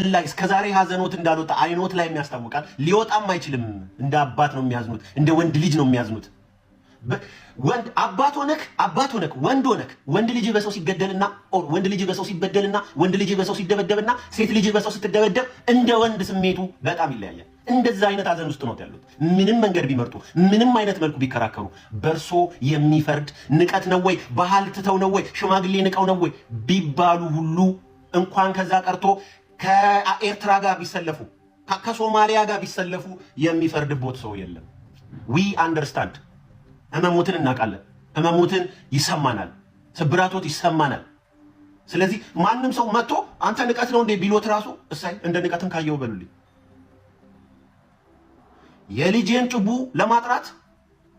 ላይ እስከዛሬ ሀዘኖት እንዳልወጣ አይኖት ላይ የሚያስታውቃል። ሊወጣም አይችልም። እንደ አባት ነው የሚያዝኑት፣ እንደ ወንድ ልጅ ነው የሚያዝኑት። ወንድ አባት ሆነክ፣ አባት ሆነክ፣ ወንድ ሆነክ፣ ወንድ ልጅ በሰው ሲገደልና or ወንድ ልጅ በሰው ሲበደልና ወንድ ልጅ በሰው ሲደበደብና ሴት ልጅ በሰው ስትደበደብ እንደ ወንድ ስሜቱ በጣም ይለያያል። እንደዛ አይነት ሀዘን ውስጥ ነው ያሉት። ምንም መንገድ ቢመርጡ፣ ምንም አይነት መልኩ ቢከራከሩ በእርሶ የሚፈርድ ንቀት ነው ወይ፣ ባህል ትተው ነው ወይ፣ ሽማግሌ ንቀው ነው ወይ ቢባሉ ሁሉ፣ እንኳን ከዛ ቀርቶ ከኤርትራ ጋር ቢሰለፉ፣ ከሶማሊያ ጋር ቢሰለፉ የሚፈርድቦት ሰው የለም። We understand። ህመሞትን እናውቃለን። ህመሞትን ይሰማናል። ስብራቶት ይሰማናል። ስለዚህ ማንም ሰው መጥቶ አንተ ንቀት ነው እንዴ ቢሎት ራሱ እሳይ እንደ ንቀትም ካየው በሉልኝ። የልጄን ጭቡ ለማጥራት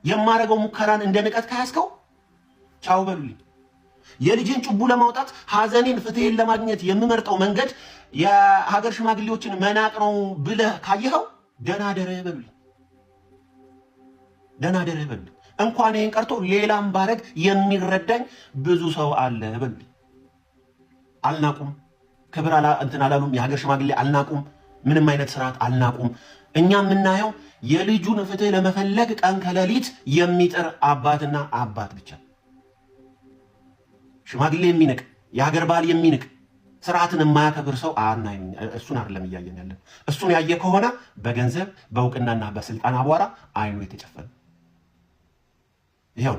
የማረገው ሙከራን እንደ ንቀት ካያስከው ቻው በሉልኝ። የልጄን ጭቡ ለማውጣት፣ ሀዘኔን ፍትሄን ለማግኘት የምመርጠው መንገድ የሀገር ሽማግሌዎችን መናቅ ነው ብለህ ካየኸው ደህና ደረህ በሉልኝ። ደህና ደረህ በሉልኝ። እንኳን ይሄን ቀርቶ ሌላም ባረግ የሚረዳኝ ብዙ ሰው አለ በሉልኝ። አልናቁም። ክብር እንትን አላሉም። የሀገር ሽማግሌ አልናቁም። ምንም አይነት ስርዓት አልናቁም። እኛ የምናየው የልጁን ፍትህ ለመፈለግ ቀን ከሌሊት የሚጥር አባትና አባት ብቻ። ሽማግሌ የሚንቅ፣ የሀገር ባህል የሚንቅ፣ ስርዓትን የማያከብር ሰው አናይም። እሱን አይደለም እያየን ያለን። እሱን ያየ ከሆነ በገንዘብ፣ በእውቅናና በስልጣን አቧራ አይኑ የተጨፈነ ይኸው።